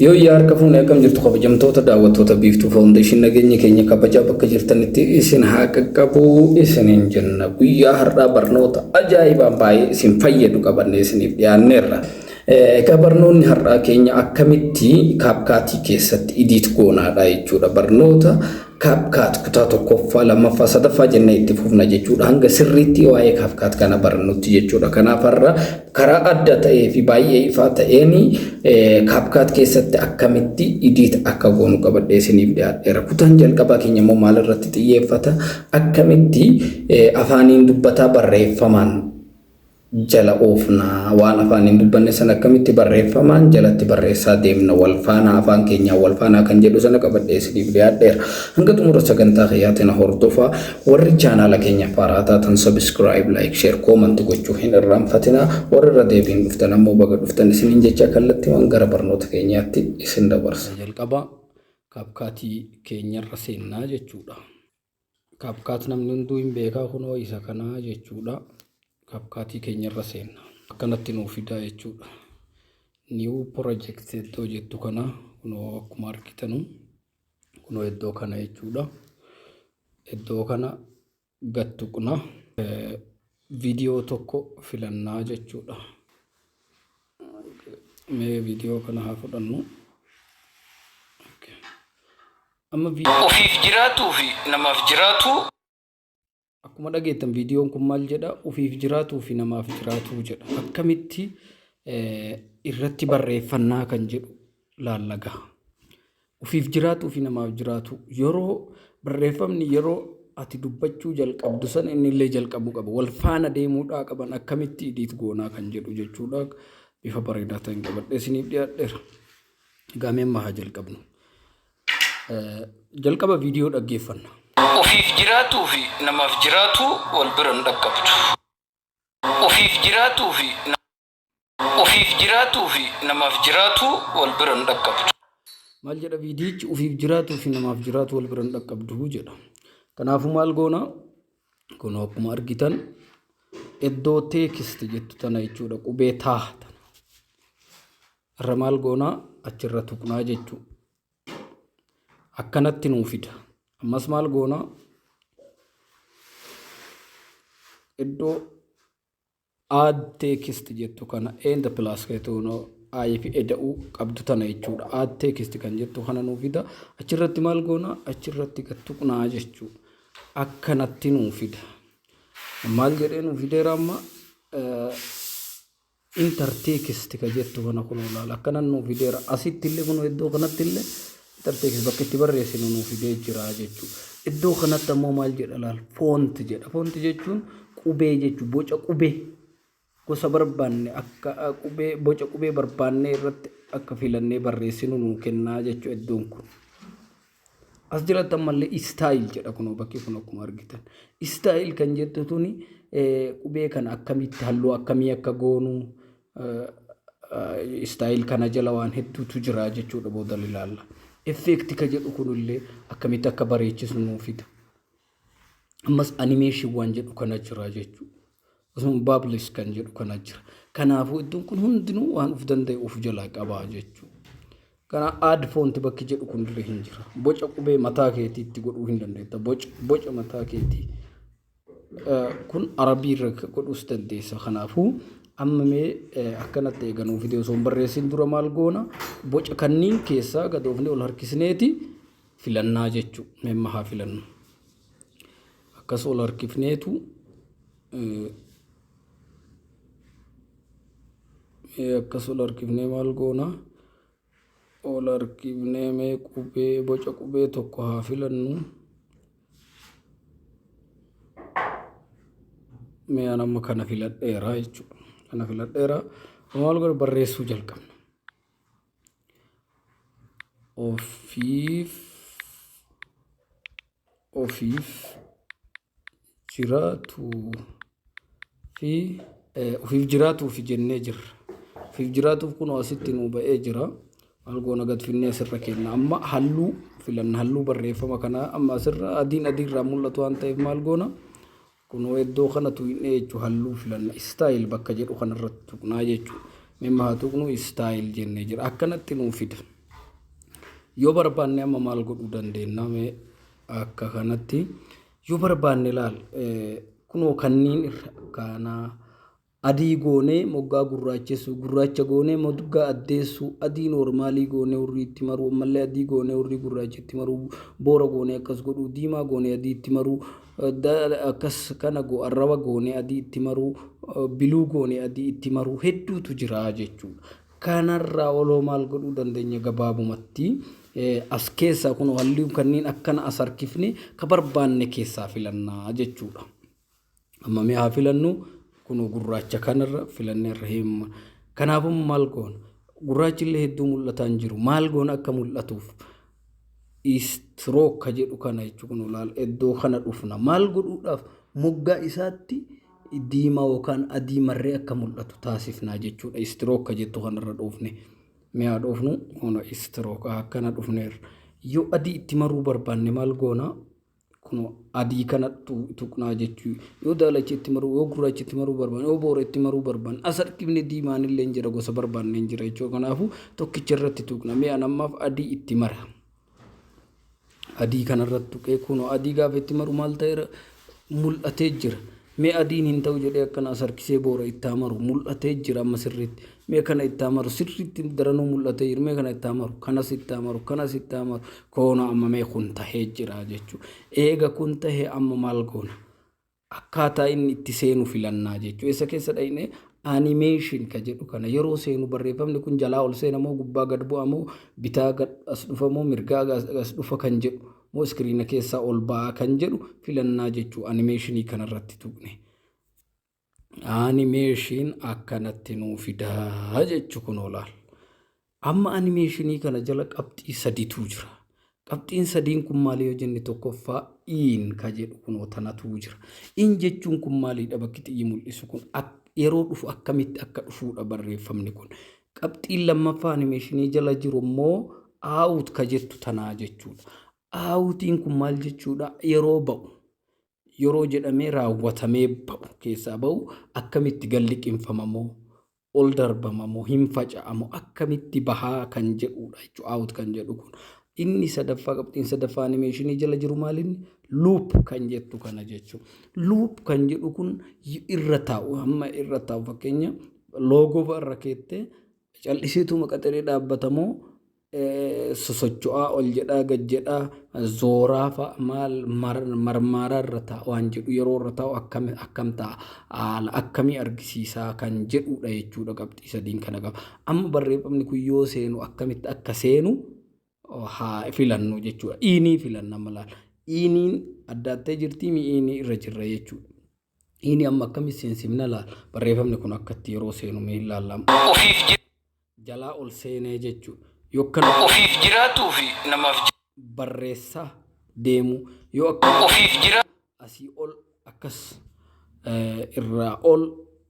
Yooyyaa harka fuune akkam jirtu kabajamtoota daawwattoota Biiftuu Foundation nageenyi keenya kabajaa bakka jirtanitti isin haa qaqqabu isiniin jenna. Guyyaa har'aa barnoota ajaa'ibaan baay'ee isin fayyadu qabannee isiniif dhiyaanneerra. Egaa barnoonni har'aa keenya akkamitti CapCut keessatti edit goonaadha jechuudha. Barnoota CapCut kutaa tokkoffaa, lammaffaa, sadaffaa jennee itti fufna jechuudha. Hanga sirriitti waa'ee CapCut kana barannutti jechuudha. Kanaaf har'a karaa adda ta'ee fi baay'ee ifaa ta'een CapCut keessatti akkamitti edit akka goonu qabadhee isiniif dhiyaadheera. Kutaan jalqabaa keenya immoo maal irratti xiyyeeffata? Akkamitti afaaniin dubbataa barreeffamaan jala oofna. Waan afaaniin dubbanne sana akkamitti barreeffamaan jalatti barreessaa deemna wal faana afaan keenyaan wal faanaa kan jedhu sana qabadhee isiniif dhiyaadheera. Hanga xumura sagantaa kiyyaatiin na hordofaa. Warri chaanaala keenya faaraa taatan subscribe, like, share, comment gochuu hin irraanfatina. Warri irra deebiin dhuftan ammoo baga dhuftan isiniin jecha kallattiiwwan gara barnoota keenyaatti isin dabarsa. Jalqaba CapCut keenyarra seennaa jechuudha. CapCut namni hunduu hin beekaa kunoo isa kanaa jechuudha. CapCut keenyarra seenna. Akkanatti nuu fidaa jechuudha. New project iddoo jettu kana kunoo akkuma argitanu kunoo iddoo kana jechuudha. Iddoo kana gad tuqna. Viidiyoo tokko filannaa jechuudha. Mee viidiyoo kana haa fudhannu. Amma Ofiif jiraatuu fi namaaf jiraatuu. Akkuma dhageettan viidiyoon kun maal jedha? Ofiif jiraatuu fi namaaf jiraatuu jedha. Akkamitti irratti barreeffannaa kan jedhu laallaga. Ofiif jiraatuu fi namaaf jiraatuu yeroo barreeffamni yeroo ati dubbachuu jalqabdu san inni illee jalqabuu qaba. Wal faana deemuudhaa qaban akkamitti idiit goonaa kan jedhu jechuudha. Bifa bareedaa ta'een qabadhee isiniif dhiyaadheera. Egaa mee amma haa jalqabnu. Jalqaba viidiyoo dhaggeeffanna. Ofiif jiraatuu fi namaaf jiraatuu wal bira hin dhaqqabdu. Ofiif jiraatuu fi Ofiif jiraatuu fi namaaf jiraatuu wal bira hin dhaqqabdu. Maal jedha viidiyichi? Ofiif jiraatuu fi namaaf jiraatu wal bira hin dhaqqabdu jedha. Kanaafuu maal goona? Kun akkuma argitan iddoo teekist jettu tana jechuudha qubee taa tana. Irra maal goona? Achirra tuqnaa jechuudha. Akkanatti nuu fida. Ammas maal goona? Iddoo add text jettu kana and plus keetuun i fi eda'uu qabdu tana jechuudha. Add text kan jettu kana nuu fida. Achirratti maal goona? Achirratti gad tuqnaa jechuudha. Akkanatti nuu fida. Maal jedhee nuu fideera amma? Enter text ka jettu kana kunoo laala akkanan nuu fideera. Asitti illee kunoo iddoo kanatti illee enter text bakka itti barreessinu nuu fidee jira jechuudha. Iddoo kanatti ammoo maal jedha laal font jedha. Font jechuun qubee jechuudha. Boca qubee gosa barbaanne akka qubee boca qubee barbaanne irratti akka filannee barreessinu nuu kennaa jechuudha iddoon kun. As jalatti ammallee style jedha kunoo bakki kun akkuma argitan. Style kan jettu tuni qubee kana akkamitti halluu akkamii akka goonu style kana jala waan hedduutu jira jechuudha booda ilaalla. Effect ka jedhu kunillee akkamitti akka bareechisnu nuu fida. Ammas animation waan jedhu kana jira jechuudha. Akkasuma bubbles kan jedhu kana jira. Kanaafuu iddoon kun hundinuu waan of danda'e of jalaa qaba jechuudha. Kana add font bakki jedhu kunillee hin jira. Boca qubee mataa keetiitti godhuu hin dandeetta. Boca boca mataa keetii. Kun arabii irra godhuus dandeessa. Kanaafuu amma mee akkanatti eeganuu fide osoo hin barreessin dura maal goona boca kanniin keessaa gadoofnee ol harkisneeti filannaa jechuudha. Mee amma haa filannu. Akkas ol harkifneetu mee akkas ol harkifnee maal goona? Ol harkifnee mee qubee boca qubee tokko haa filannu. Mee an amma kana filadheera jechuudha. Kana filadheera. Maal godha barreessuu jalqabna. Ofiif ofiif jiraatuu fi ofiif jiraatuufi jennee jirra. Ofiif jiraatuuf kunoo asitti nuu ba'ee jira. Maal goona gad finnee asirra kenna. Amma halluu filanna halluu barreeffama kanaa amma asirra adiin adiirraa mul'atu waan ta'eef maal goona kunoo iddoo kana tuqnee jechuun halluu filanna. Style bakka jedhu kanarratti tuqnaa jechuudha. Mee haa tuqnu style jennee jira. Akkanatti nuu fida. Yoo barbaanne amma maal godhuu dandeenya? Mee akka kanatti yoo barbaanne laal, kunoo kanniin irra kanaa adii goonee moggaa gurraachessuu, gurraacha goonee moggaa addeessuu, adii normalii goonee hurrii itti maruu, ammallee adii goonee hurrii gurraacha itti maruu, boora goonee akkas godhuu, diimaa goonee adii itti maruu, akkas kana arraba goonee adii itti maruu, blue goonee adii itti maruu hedduutu jira jechuudha. Kanarraa oloo maal godhuu dandeenya? Gabaabumatti as keessaa kun halluu kanneen akkana as harkifne ka barbaanne keessaa filannaa jechuudha. Amma mee haa filannu. Kun gurraacha kanarra filannee irra himma. Kanaafuu maal goona? Gurraachi illee hedduu mul'ataa hin jiru. Maal goona akka mul'atuuf? Stroke ka jedhu kana jechuun kun ilaal, iddoo kana dhufna. Maal godhuudhaaf? Moggaa isaatti diimaa yookaan adii marree akka mul'atu taasifnaa jechuudha. Stroke ka jettu kanarra dhufne. Mee haa dhufnu, kun stroke akkana dhufneerra. Yoo adii itti maruu barbaanne maal goona? Kun adii kana tuqnaa jechuu. Yoo daalacha itti maruu, yoo gurraacha itti maruu barbaanne, yoo boora itti maruu barbaanne, as harkifne diimaan illee hin jira, gosa barbaanne hin jira jechuudha. Kanaafuu tokkicha irratti tuqna. Mee an ammaaf adii itti mara. Adii kanarratti tuqee, kunoo adii gaafa itti maru maal ta'eera? Mul'atee jira. Mee adiin hin ta'u jedhee akkana as harkisee boora itti haa maru, mul'atee jira amma sirriitti. Mee kana itti haa maru, sirriitti daranuu mul'atee jira. Mee kana itti haa maru, kanas itti haa maru, kanas itti haa maru. Koona amma mee kun tahee jira jechuudha. Eega kun tahee amma maal goona? Akkaataa inni itti seenu filannaa jechuudha. Eessa keessa dhaqnee? Animation ka jedhu kana. Yeroo seenu barreeffamni kun jalaa ol seena moo gubbaa gad bu'a moo bitaa gad as dhufa moo mirgaa as dhufa kan jedhu moo screena keessaa ol ba'aa kan jedhu filannaa jechuudha. Animationii kanarratti tuqne. Animation akkanatti nuu fidaa jechuu kun olaal. Amma animationii kana jala qabxii sadiitu jira. Qabxiin sadiin kun maali yoo jenne, tokkoffaa in ka jedhu kunoo tanatu jira. In jechuun kun maalidha? Bakki xiyyi mul'isu kun yeroo dhufu akkamitti akka dhufuudha barreeffamni kun. Qabxiin lammaffaa animationii jala jiru immoo out ka jettu tanaa jechuudha. Outiin kun maal jechuudha? Yeroo ba'u, yeroo jedhamee raawwatamee ba'u, keessaa ba'u, akkamitti gad liqinfamamoo, ol darbamamoo, hin faca'amoo, akkamitti bahaa kan jedhudha jechuudha out kan jedhu kun. Inni sadaffaa, qabxiin sadaffaa animationii jala jiru maalinni? Loop kan jettu kana jechuudha. Loop kan jedhu kun irra taa'u, hamma irra taa'u, fakkeenya logo fa'a irra keettee calliseetuma qaxaree dhaabbatamoo, sosocho'aa, ol jedhaa gad jedhaa, zooraa fa'a, maal marmaaraa irra taa'u waan jedhu, yeroo irra taa'u akkam akkam ta'a, haala akkamii argisiisaa kan jedhudha jechuudha. Qabxii sadiin kana qaba. Amma barreeffamni kun yoo seenu akkamitti akka seenu haa filannu jechuudha. Inii filanna malaal. Iniin addaattee jirtii mi inii irra jirra jechuudha. Inii amma akkamitti seensifna laal. Barreeffamni kun akkatti yeroo seenu mee ilaallama. Ofiif Jalaa ol seenee jechuudha. Yookaan ofiif jiraatuu fi namaaf barreessaa deemu yoo akka ofiif jira asii ol akkas irraa ol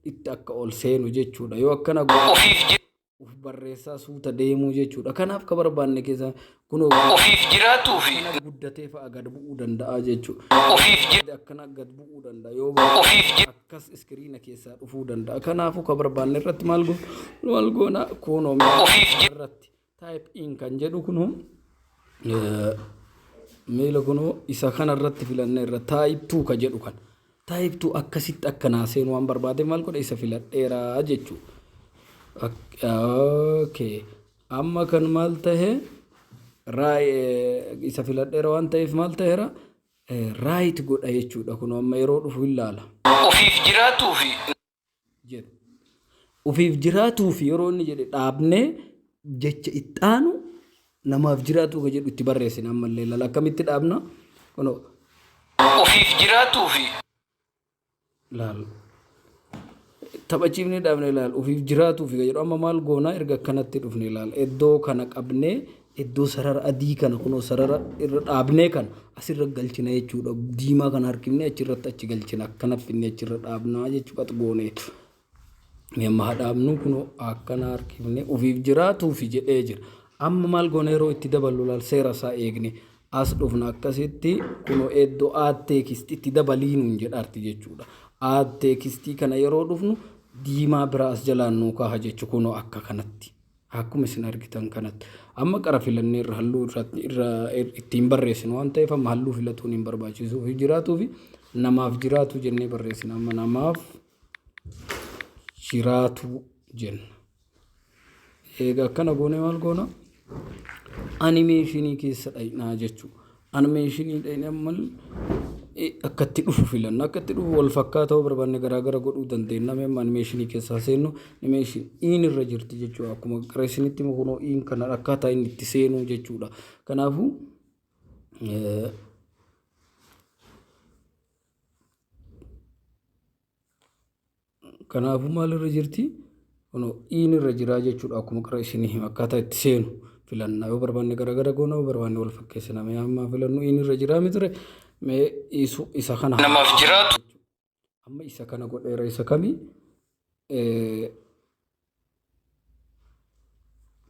itti akka ol seenu jechuudha. Yoo akkana ofiif jira uf barreessaa suuta deemuu jechuudha. Kanaaf ka barbaanne keessa kunoo ofiif jiraatuu fi akkana guddatee fa'a gad bu'uu danda'a jechuudha. Ofiif jira Akkana gad bu'uu danda'a yoo ofiif jira akkas screena keessaa dhufuu danda'a. Kanaafuu ka barbaanne irratti maal goona? Kunoo ofiif jira irratti type in kan jedhu kunoo miila kunoo isa kana irratti filanne irra type 2 ka jedhu kana. Type 2 akkasitti akka naa seenu waan barbaade maal godha? Isa filadheera jechuudha. Okay. Amma kan maal tahe? Isa filadheera waan ta'eef maal ta'eera? Right godha jechuudha. Kun amma yeroo dhufu hin laala. Ofiif jiraatuu fi Jedhu. Ofiif jiraatuu fi yeroo inni jedhe dhaabnee jecha itti aanu namaaf jiraatuu ka jedhu itti barreessina ammallee laala, akkamitti dhaabna kunoo. Ofiif jiraatuu fi Laal, taphachiifnee dhaabne laal. Ofiif jiraatuu fi jedhu amma maal goonaa? Erga akkanatti dhufne laal, iddoo kana qabnee iddoo sarara adii kana kunoo sarara irra dhaabnee kana asirra galchina jechuudha. Diimaa kana harkifnee achirratti achi galchina, akkana finne achirra dhaabnaa jechuudha. Qax gooneetu. Amma haa dhaabnu, kunoo akkana harkifnee ofiif jiraatuu fi jedhee jira. Amma maal goona yeroo itti daballu? Laal, seera isaa eegne as dhufna akkasitti, kunoo iddoo add text itti dabalii nuun jedhaarti jechuudha. Add textii kana yeroo dhufnu diimaa biraa as jalaan nuu kaaha jechu, kunoo akka kanatti. Akkuma isin argitan kanatti. Amma qara filannee irra halluu irra ittiin barreessinu waan ta'eef, amma halluu filatuun hin barbaachisu. Ofiif jiraatuu fi namaaf jiraatu jennee barreessina. Amma namaaf jiraatu jenna. Egaa akkana goone, maal goona? Animation keessa dhaqnaa jechuudha. Animation dhaqnee ammal akka itti dhufu filanna. Akka itti dhufu wal fakkaataa ta'uu barbaanne garaagara godhuu dandeenya. Amma animation keessaa seennu, animation in irra jirti jechuudha. Akkuma gara isinitti himu, kunoo in kana akkaataa inni itti seenuu jechuudha. Kanaafuu maal irra jirti? Kunoo in irra jiraa jechuudha. Akkuma qara isinii hima, akkaataa itti seenu filannaa. Yoo barbaanne garagara goona, yoo barbaanne wal fakkeessina. Mee amma filannu, in irra jiraa miti? Mee isa kana. Namaaf jiraatu. Amma isa kana godheera. Isa kamii?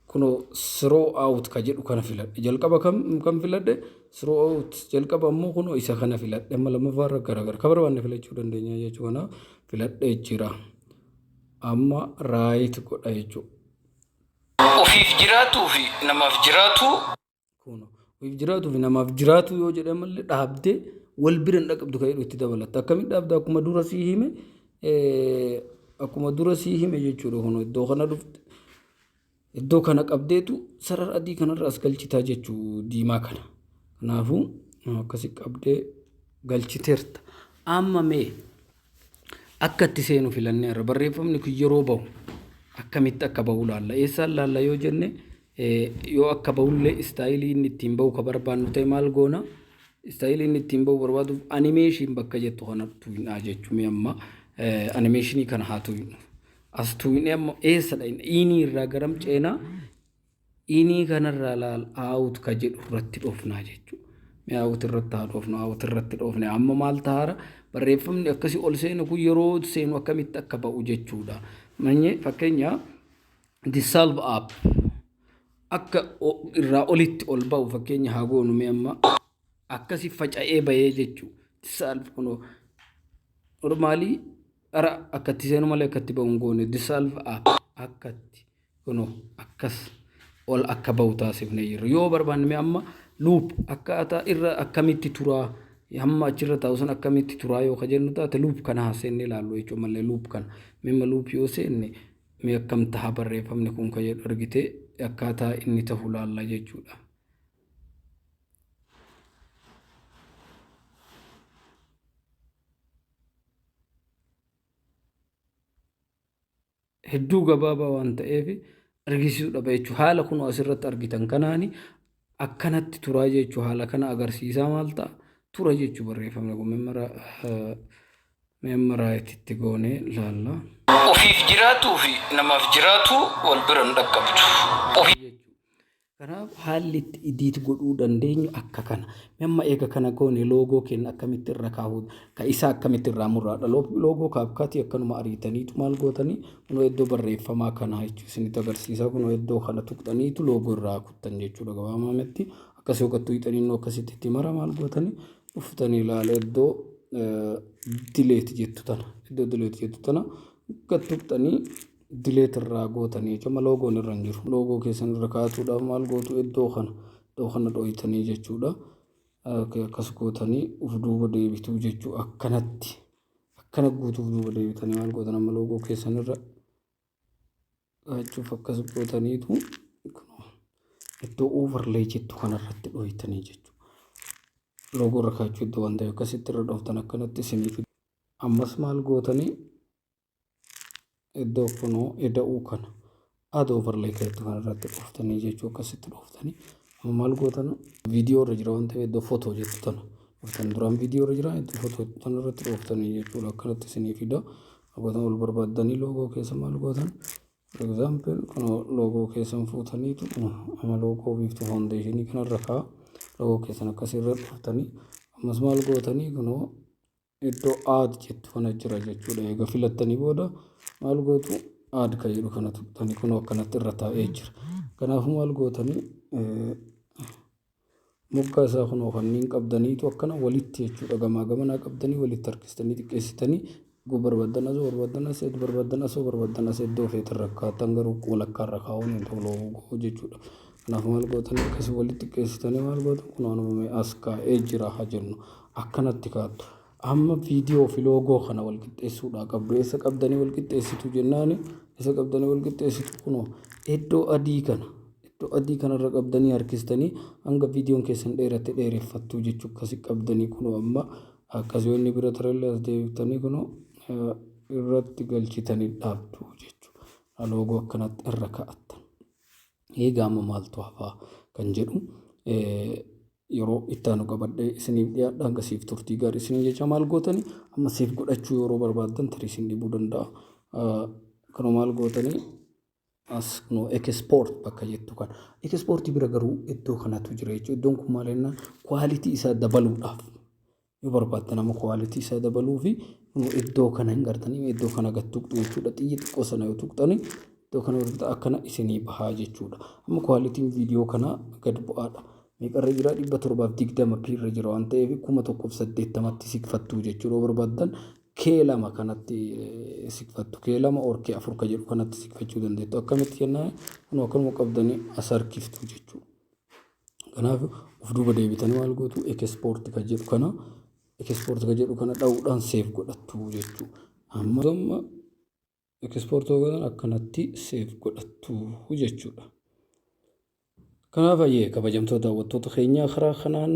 Kunoo through out ka jedhu kana filadhe. Jalqaba kam filadhe? Through out jalqaba. Ammoo kunoo isa kana filadhe. Amma lammaffaa irra garagara ka barbaanne filachuu dandeenya jechuu. Kana filadhee jira. Amma right godha jechuudha. Ofiif jiraatuu fi namaaf jiraatu. Kunoo ofiif jiraatuu fi namaaf jiraatu yoo jedhe, mallee dhaabdee wal bira hin dhaqabdu kan jedhu itti dabalatta. Akkamitti dhaabda? Akkuma dura sii hime jechuudha. Kunoo iddoo kana dhufte, iddoo kana qabdeetu sarara adii kanarra as galchitaa jechuu, diimaa kana. Kanaafuu akkasi qabdee galchiteerta. Amma mee akka itti seenu filannee irra, barreeffamni kun yeroo bahu akkamitti akka bahu laalla. Eessaan laalla yoo jenne, yoo akka bahullee style inni ittiin bahu ka barbaannu ta'e maal goona? Style inni ittiin bahu barbaaduuf animation bakka jettu kana tuqnaa jechuu. Mee amma animation kana haa tuqnu. As tuqnee amma eessa dhaqna? Inii irraa garam ceenaa? Inii kanarraa laal, out ka jedhu irratti dhoofnaa jechuudha. Mee out irratti haa dhoofnu. Out irratti dhoofne. Amma maal ta'aara? Barreeffamni akkasii ol seenu kun yeroo seenu akkamitti akka ba'u jechuudha. Manyee fakkeenya dissolve up akka irraa olitti ol ba'u fakkeenya haa goonu. Mee amma akkasi faca'ee bahee jechuudha. Dissolve kunoo normally ara akkatti seenu malee akkatti ba'u hin goone. Dissolve up akkatti kunoo akkas ol akka ba'u taasifnee jirra. Yoo barbaanne, mee amma loop akkaataa irra akkamitti turaa, hamma achirra taa'u sun akkamitti turaa yoo ka jennu taate, loop kana haa seenne ilaallu jechuudha malee. Loop kana mimma loop yoo seenne, mee akkam taha barreeffamni kun ka jedhu argite, akkaataa inni tahu laalla jechuudha. Hedduu gabaabaa waan ta'eef argisiisuu dhaba jechuudha. Haala kun asirratti argitan kanaani akkanatti turaa jechuudha. Haala kana agarsiisaa maal ta'a tura jechuu barreeffamni kun. Memma rightitti goonee ilaalla. Ofiif jiraatuu fi namaaf jiraatu wal bira hin dhaqqabdu. Kanaaf haalli itti edit godhuu dandeenyu akka kana. Amma eega kana goone, logo keenya akkamitti irra kaa'uu, ka isaa akkamitti irraa murraadha? Logo CapCutii akkanuma ariitaniitu maal gootanii? Kunoo iddoo barreeffamaa kana jechuun isinitti agarsiisa. Kunoo iddoo kana tuqxaniitu logo irraa kuttan jechuudha gabaabumatti. Akkasii yoo gattuu hiixanii akkasitti itti mara, maal gootanii? Dhuftanii ilaala, iddoo delete jettu tana. Iddoo delete jettu tana gad tuqxanii delete irraa gootanii jechuudha. Logoon irra hin jiru. Logo keessan irra kaa'atuudhaaf maal gootu? Iddoo kana dhoyitanii jechuudha. Akkas gootanii uf duuba deebituu jechuudha. Akkanatti akkana guutuuf duuba deebitanii maal gootan? Amma logo keessan irra kaa'achuuf akkas gootaniitu iddoo overlay jettu kanarratti dhoyitanii jechuudha. Logo irra kaa'achuu iddoo waan ta'eef akkasitti irra dhooftan, akkanatti isiniif. Ammas maal gootanii? Iddoo kunoo ida'uu kana, add overlay jettu kanarratti dhooftanii jechuu, akkasitti dhooftanii. Amma maal gootan? Viidiyoo irra jira waan ta'eef iddoo photo jettu tana dhuftan. Duraan viidiyoo irra jira, iddoo photo jettu tana irratti dhooftanii jechuudha. Akkanatti isinii fida. Gootan ol barbaaddanii logo keessa maal gootan? For example, kunoo logo keessan fuutaniitu, amma logo Biiftuu Foundationii kanarra kaa'a. Logo keessan akkasii irra dhooftanii, ammas maal gootanii? Kunoo iddoo add jettu kana jira jechuudha. Eega filattanii booda maal gootu? Add kan jedhu kana tuqxanii, kunoo akkanatti irra taa'ee jira. Kanaafuu maal gootanii? Moggaa isaa kunoo kanneen qabdaniitu akkana walitti jechuudha. Gamaa gamanaa qabdanii walitti harkistanii xiqqeessitanii, barbaadan asoo, barbaadan as, barbaadan asoo, barbaadan as, iddoo feetan rakkaatan, garuu walakkaa irra kaa'uun hin ta'u logo jechuudha. Kanaaf maal gootanii, akkasii walitti xiqqeessitanii maal gootan? Kun waanuma as kaa'ee jira haa jennu, akkanatti kaa'attu. Amma viidiyoo fi loogoo kana wal qixxeessuudhaa qabdu. Eessa qabdanii wal qixxeessitu jennaani, eessa qabdanii wal qixxeessitu? Kunoo iddoo adii kana, iddoo adii kanarra qabdanii harkistanii hanga viidiyoon keessan dheerate dheereffattu jechuu. Akkasi qabdanii kunoo amma akkasii inni bira tarallee as deebiftanii kunoo irratti galchitanii dhaabdu jechuudha. Loogoo akkanatti irra kaa'attan. Egaa amma maaltu hafaa kan jedhu yeroo itti aanu qabadhee isiniif dhiyaadha. Hangasiif turtii gaarii isiniin jecha. Maal gootanii, amma save godhachuu yeroo barbaaddan tarii isin dhibuu danda'a. Kanuma maal gootanii, as kunoo export bakka jettu kana. Exportii bira garuu iddoo kanatu jira jechuudha. Iddoon kun maal jennaan, quality isaa dabaluudhaaf yoo barbaaddan, amma quality isaa dabaluu fi iddoo kana hin gartanii, iddoo kana gad tuqxu jechuudha. Xiyyi xiqqoo sana yoo tuqxani, iddoo kana akkana isinii bahaa jechuudha. Amma qualityn viidiyoo kanaa gad bu'aadha. Meeqarra jira? 720 p irra jira waan ta'eef 1080tti siqfattu jechuudha. Yoo barbaaddan K2 kanatti siqfattu. K2 or K4 ka jedhu kanatti siqfachuu dandeettu. Akkamitti jennaan, kun akkanuma qabdanii as harkiftu jechuudha. Kanaaf of duuba deebitanii maal gootu? Export ka jedhu kana, export ka jedhu kana dha'uudhaan save godhattu jechuudha. Amma export godhan akkanatti save godhattu jechuudha. Kanaaf ayyee, kabajamtoota daawwattoota keenyaa, karaa kanaan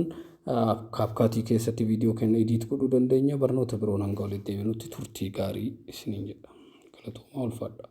CapCutii keessatti viidiyoo keenya edit godhuu dandeenya. Barnoota biroon hanga walitti deebinutti turtii gaarii isiniin jedha. Galatoomaa, ulfaadha.